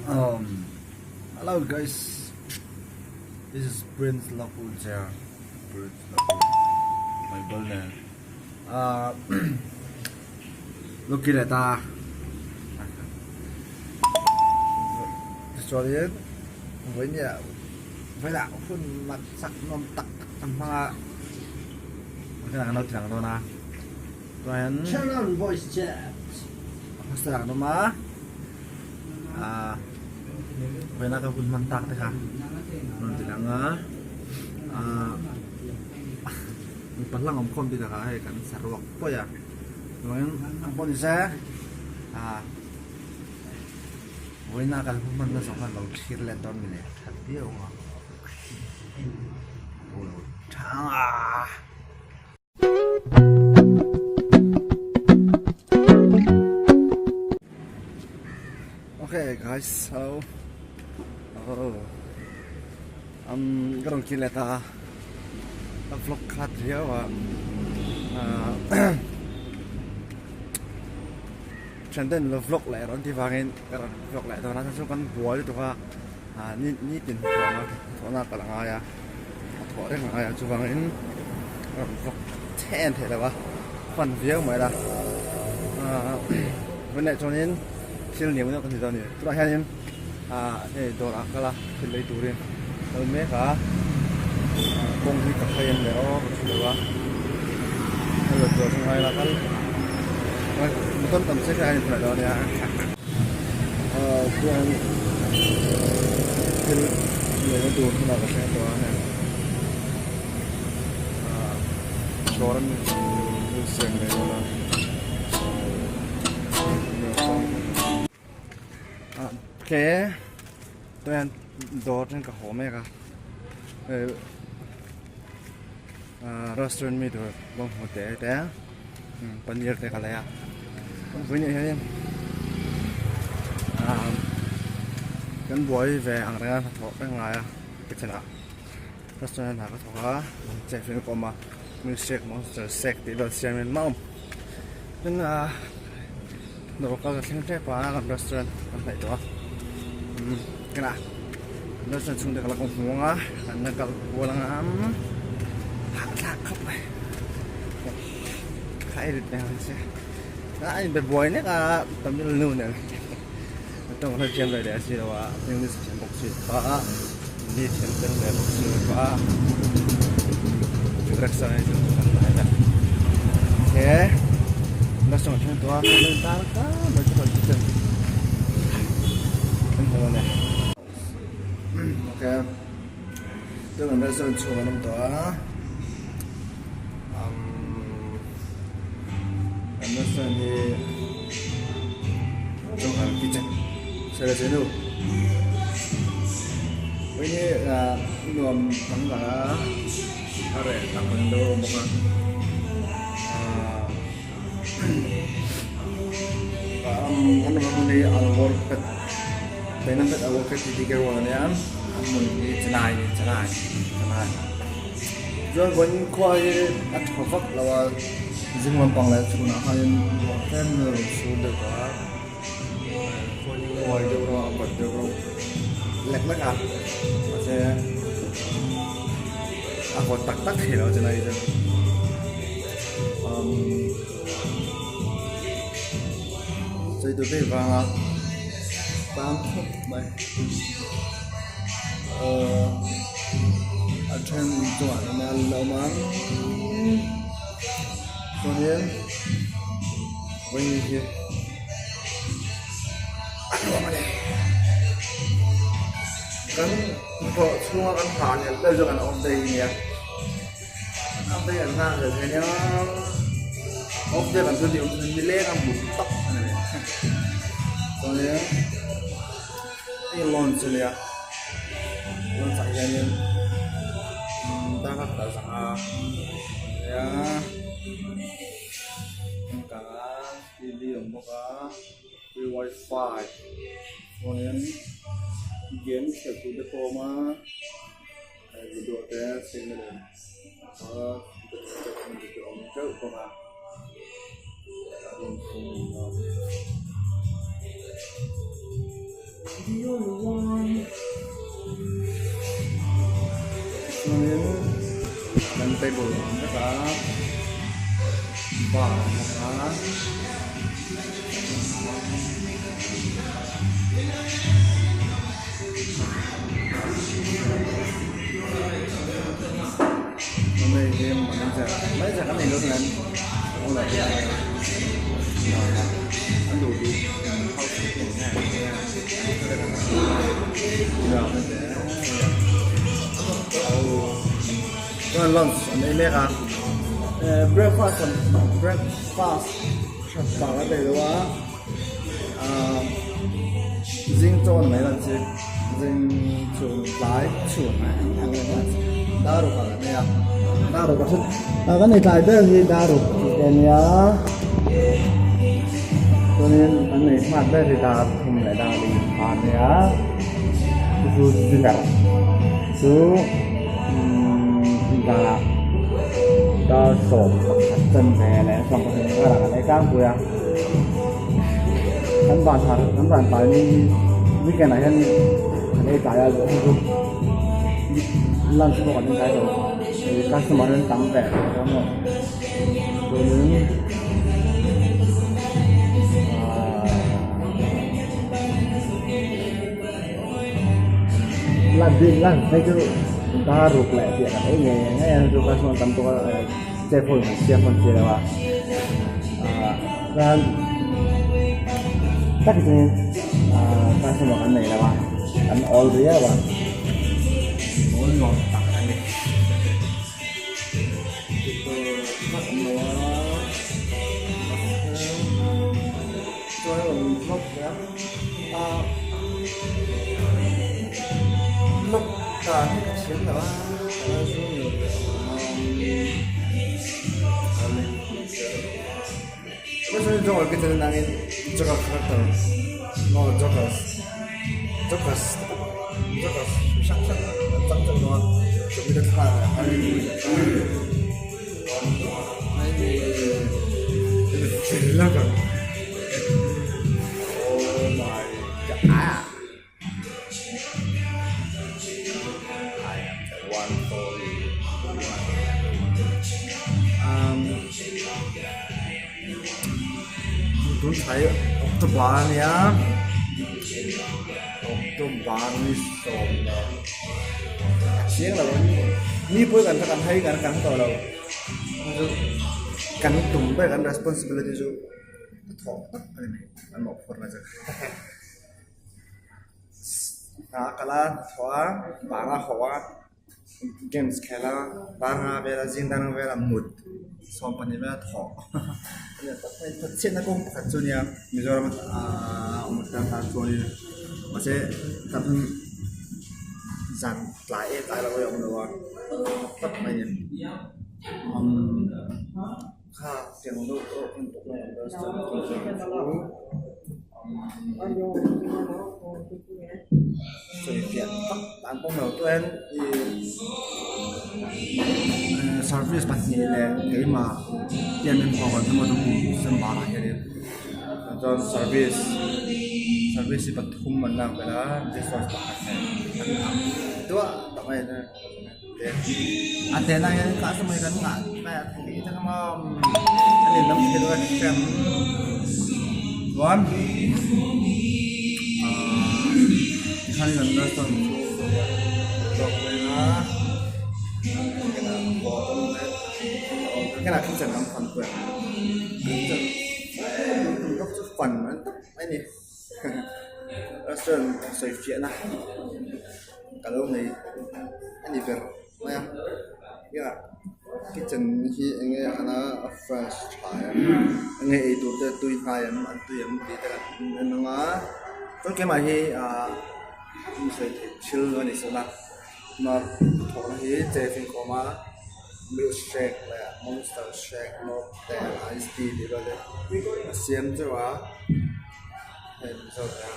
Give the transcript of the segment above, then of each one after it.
Um, hello guys. This is Prince Lockwood here. Prince Lockwood. My brother. Uh, looking at that. Chuanin vawinia vawilah hun mak chak nawm tak tak an hmang a vawiin ah kan lo ti lang dawn a chuan Turn on voice chat. Hostel ah kan awm a ahh vawiina ka hun hman tak te kha rawn ti lang a ahh mipa hlang awm khawm tih takah hei kan saruak pawi a chuan ang pawh ni se ahh. Vawiina kan hu hman na zawng khan lo thlir let dawn mi le that viau ang a lo chang a. Okay guys hello oh um ka rawn kir let a ka vlog khat riau a ah Thian ten lo vlog leh rawn tih vangin ka rawn vlog leh dawn a chuan chu kan buai lutuk a ah ni nitin hnathawhna hnathawhna kal a ngai a hnathawh reng a ngai a chuvangin ka rawn vlog chhen theih lo a fan viau mai la ah tunah chuanin thil ni ang kan ti dawn a ni tunah hianin ah hei dawrah a kal a thil lei turin kal mek a kawng hi ka hai em le aw ka hre lo a hei dawr chu ngai la kal motor tam se kha a inhmeh dawn ania ah chuan thil leina tur hmunah ka thleng tawh a hei ah dawr a ni siam leh dawn a. Ke chuan dawr atang ka haw mek a ahh restaurant mi tur bawnghnute te te paneer te ka lei a vawiin ah hianin ahh kan buai ve ang reng a hnathawh reng lai a kitchen ah restaurant ah hna ka thawk a chef in ka awm a milkshake monster shake tih vel siam in maw tin ahh dawr kal ka thleng tep a kan restaurant kan hnaih tawh a umm kinah restaurant chhung te ka la kawng hmuh ang a kan la kal kual ang a hahthlak khawp mai kha edit ve ang che a in be buai nek a tamil nu nen a tawng hla thiam ve leh a si lo a english thiam bawk si lo a hindi thiam tel ve bawk si lo a Nuam dang dang a a reh tak ang deuh a awm bawk a ahh an awmna hmun hi an work pet china pet a work pet tih te rual ania a hmun hi chennai a ni chennai chennai chuan vawiin khua hi a tha vak lo a zing lampang leh chhunah khanin ruah tlem a rawn sur deuh tawh a khua hi nguai deuh rawh a bat deuh rawh lek lek a mahse a vawt tak tak thei lo chennai chu umm chei tur te vanga tan khawp mai ahh a then chungah hian a la awm a chuanin vawiin hi a nuam a ni kan hnathawh chhunga kan hah leh vel chu kan awm daih ania an awm daih an nghak leh thei ania awm daih kan thil tih awm chu nileng a mut tawp a ni chuanin hei launch ania launch ah hianin darkar khat zanga nia kang a tv a awm bawk a wifi chuanin game khelh tur te pawh a awm a video te signal a awm teuh bawk a. the only one chuanin kan table a awm vek a bar a awm bawk a. Hei hi manager manager kan nei lo chuan owner hi an duh duh chuan lunch an ei mek a breakfast breakfast hran tak an nei lo a. Ahh zing chawn mai lan chi zing chhun tlai chhun dar ruk ah kan nei a dar ruk ah ah kan nei tlai ber hi dar ruk tih te ania chuanin kan nei hmat ber hi dar thum leh dar li a nia chu chu dinner chu umm dar dar 11 chanve leh 12 karah kan ei tlangpui a. Kan van har kan van tlai ni weekend ah hian kan ei tlai a zawh chu lunch pawh kan ei tlai lo ih customer an tam ve tawh dawn lo chuanin ahh lunch phei chu dar ruk leh piah kan ei ngei ngei a chu customer tam tawk a. Chef ho in an siam hawn si lo a ahh chuan tak chuan ahh customer kan nei lo a an awl riau a awl nuam tak a ni tihtur vak awm lo a chuan a rawn vlog leh a ahh vlog dan hi ka thiam lo a. I am the one for you um tun thlai October a nia October ni sawm leh a chiang lo a ni pawh kan kan hai kan kan tawh lo kan tum ber kan responsibility chu thawh tak a ni mai an mawhphurhna chu. Hna a kal a hnathawh a bang a haw a games khel a banga vel a zing dang vel a mut 12 vel a thawh chhiatna kawng pakhat chu a nia Mizoram ahh awm tan tan chuanin mahse zan tlai em tlai lo a awm lo a tak mai a ni umm. Kha tiang deuh pawh kan tuk mai ang sawi fiah tak dan pawm lo chuan ih service pahnih leh keimah hian min pawh kan tum a December ah hianin chuan service service hi pathum an lak belh a dishwash pakhat nen an ang duah tak mai a. A hnenah hian customer hi kan ngah mai a thei tak a a nin lam thei deuh a hrem chuan ahh tikhan an restaurant chhung tawk vel a helai kitchen lam fan pawh kitchen chu fan an tak mai a ni restaurant sawi fiahna. Ka lo nei a ni ber mai a nia kitchen hi eng nge a na a fresh tha em eng nge eitur te tui hnai em an tui em tih te kan en ang a chuan keimah hi ahh mi sawi theih thil a ni sawm a ma thawhna hi chef inkhawm a milkshake leh monster shake milk te ice tea tih vel te a siam teuh a hei mizo te a.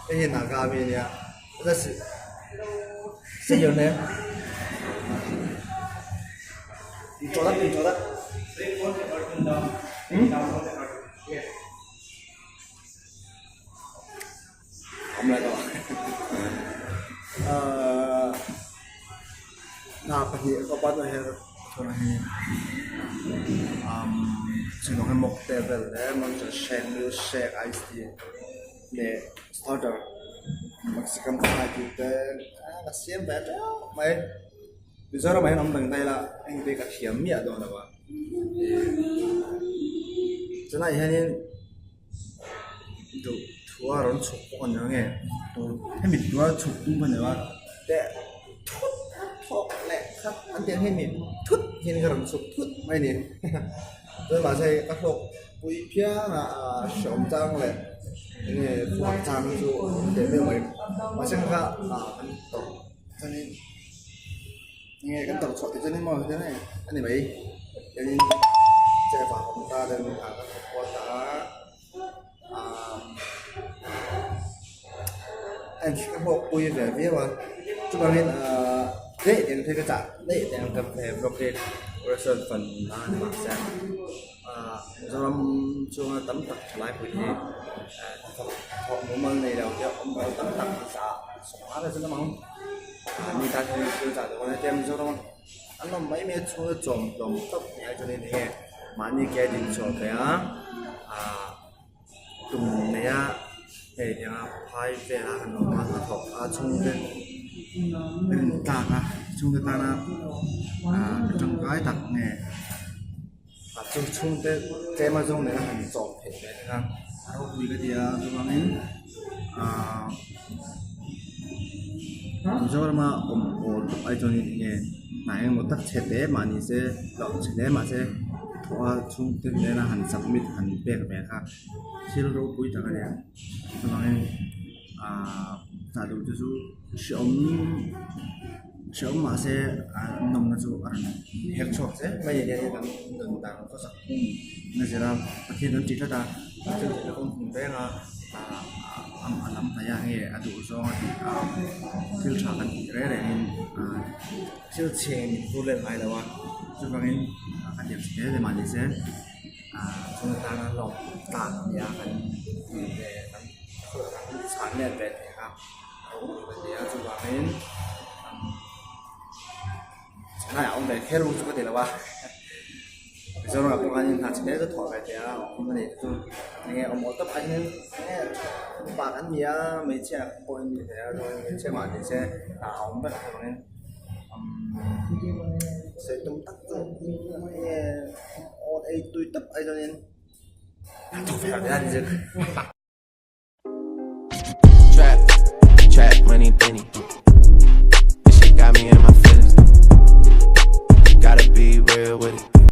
Hei hi Naga ami ania say your name introduct introduct hmm? Awm leh tawh ahh hna pahnih ka ban ah hian chuan hei umm chhunah hian mocktail vel leh monster shake milk shake ice tea leh starter mexican pie tih te ka siam ve teuh mai Mizoram ah hian awm reng ta ila engte ka thiam miah dawn lo a chulaiah hianin. Duh thua rawn chhuk pawh a ni ang e tur hemi tura chhuk tum a ni lo a teh thut thawk leh khat an tih ang hi mi thut hian ka rawn chhuk thut mai a ni chuan mahse hei ka hlawk pui phian a ah hreawm chang leh eng nge khuap chang chu a awm teh miau mai mahse kha ah kan tawrh chuanin eng nge kan tawrh chhuah tih chuan emaw a ni mai chuanin che vang awm ta deuh a ka thawk kual ta a. A inchhir hlawk pui ve viau a chuvangin ahh daih teng phei ka chah daih teng ka ve vlog hi restaurant fan a ni mahse ahh Mizoram chhunga tam tak thalai pui hi hnathawk thawh mumal nei lo te awm lo tam tak zah sawmnga vel chu an awm ang mahni tan hian thil chah duh a nia Mizoram an awm mai mai a chhunga chawm hlawm tawp ni ai chuanin enge mahni ke a din chhuah ve a ahh tum nei a hei tianga phai vela han awm a hnathawk a chhungte rin tlak a chhungte tana ahh tangkai tak nge a chu chhungte tlem a zawng nena han chawm theih ve te kha a ropui ka ti a chuvangin ahh Mizorama awm awl tawp ai chuanin enge hnai engemaw tak chhe hle mah ni se hlauh chhe hle mah se thawh a chhungte nena han submit han pek ve kha thil ropui tak a ni a chuvangin ahh chah duh te chu hreawm hreawm mah se ah nawmna chu a rawn her chhuak zel mai a ni a kan nun dan khawsak phung na zir a Pathian an tih tlat a thil theihna kawng hmun reng a ah a lam hnaih a nge a duh zawng a tih a thil tha kan tih reng rengin ah thil chhe min hur let ngai lo a chuvangin a tiang chhe hle mah ni se ah chung atana lawm tlak nia kan tih ve kan chhan let ve theih kha a awm ruk a ni a chuvangin chennai ah awm ve kher chu ka ti lo a Mizoram ah pawh khanin hna chhe chu thawh ve thei a awm a ni chu enge awm awl tawp ah hian enge mipa kan ni a hmeichhia pawh an ni thei a chuan hmeichhia mah ni se a awm vek avangin umm sawi tum tak chu enge awn ei tui tawp ai chuanin thawk ve lo teh a ni chu. Trap, trap, money, penny.